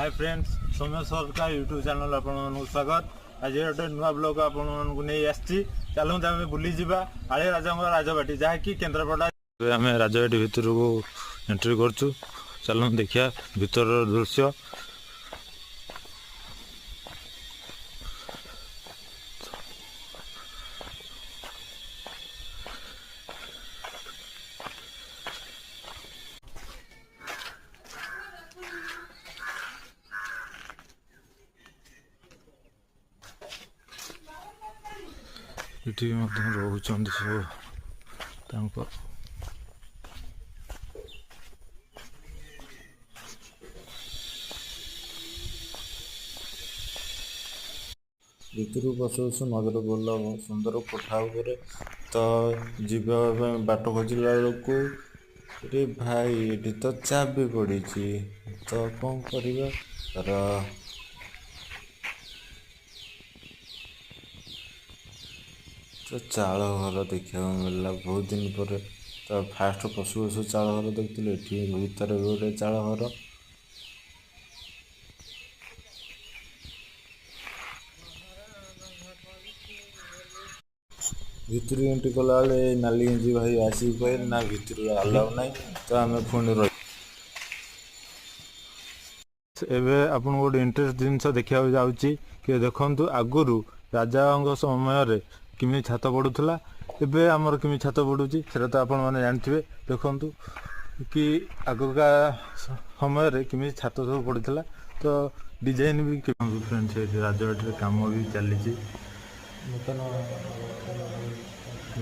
Hi friends, Soumya Sarkar YouTube channel ଆପଣମାନଙ୍କୁ ସ୍ୱାଗତ। ଆଜି ଗୋଟେ ନୂଆ ବ୍ଲଗ ଆପଣମାନଙ୍କୁ ନେଇ ଆସିଛି। ଚାଲନ୍ତୁ ଆମେ ବୁଲିଯିବା ଆଳି ରାଜାଙ୍କ ରାଜବାଟୀ, ଯାହାକି କେନ୍ଦ୍ରାପଡ଼ା। ଏବେ ଆମେ ରାଜବାଟୀ ଭିତରକୁ ଏଣ୍ଟ୍ରି କରୁଛୁ। ଚାଲନ୍ତୁ ଦେଖିବା ଭିତରର ଦୃଶ୍ୟ। ଏଠି ବି ମଧ୍ୟ ରହୁଛନ୍ତି ସବୁ ତାଙ୍କ। ଭିତରକୁ ପଶୁ ପଶୁ ନଜର ପଡ଼ିଲା ସୁନ୍ଦର କୋଠା ଉପରେ। ତ ଯିବା ପାଇଁ ବାଟ ଖୋଜିଲା ବେଳକୁ, ରେ ଭାଇ, ଏଠି ତ ଚାବି ପଡ଼ିଛି, ତ କ'ଣ କରିବା ତାର? ତ ଚାଳ ଘର ଦେଖିବାକୁ ମିଳିଲା ବହୁତ ଦିନ ପରେ। ତ ଫାଷ୍ଟ ପଶୁ ପଶୁ ଚାଳ ଘର ଦେଖିଥିଲୁ, ଏଠି ଭିତରେ ବି ଗୋଟେ ଚାଳ ଘର। ଭିତରୁ ଏଣ୍ଟ୍ରି କଲାବେଳେ ନାଲି ଗଞ୍ଜି ଭାଇ ଆସିକି କହିଲେ, ନା, ଭିତରୁ ଆଲାଉ ନାହିଁ। ତ ଆମେ ପୁଣି ରହି ଏବେ ଆପଣଙ୍କୁ ଗୋଟେ ଇଣ୍ଟରେଷ୍ଟ ଜିନିଷ ଦେଖିବାକୁ ଯାଉଛି କି ଦେଖନ୍ତୁ, ଆଗରୁ ରାଜାଙ୍କ ସମୟରେ କେମିତି ଛାତ ପଡ଼ୁଥିଲା, ଏବେ ଆମର କେମିତି ଛାତ ପଡ଼ୁଛି, ସେଟା ତ ଆପଣମାନେ ଜାଣିଥିବେ। ଦେଖନ୍ତୁ କି ଆଗକା ସମୟରେ କେମିତି ଛାତ ସବୁ ପଡ଼ିଥିଲା, ତ ଡିଜାଇନ ବି। ଫ୍ରେଣ୍ଡ, ସେଇଠି ରାଜବାଟୀରେ କାମ ବି ଚାଲିଛି। ନୂତନ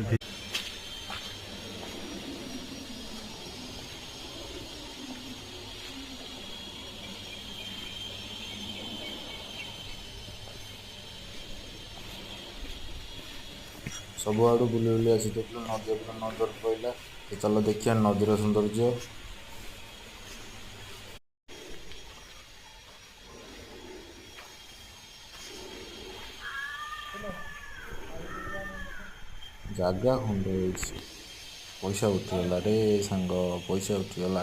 ଏଠି ସବୁଆଡ଼ୁ ବୁଲି ବୁଲି ଆସି ଦେଖିଲୁ, ନଦୀ ଉପରେ ନଜର ପଇଲା। ତ ଚାଲ ଦେଖିବା ନଦୀର ସୌନ୍ଦର୍ଯ୍ୟ। ଜାଗା ଖଣ୍ଡେ ହେଇଛି। ପଇସା ଉଠିଗଲା ରେ ସାଙ୍ଗ, ପଇସା ଉଠିଗଲା।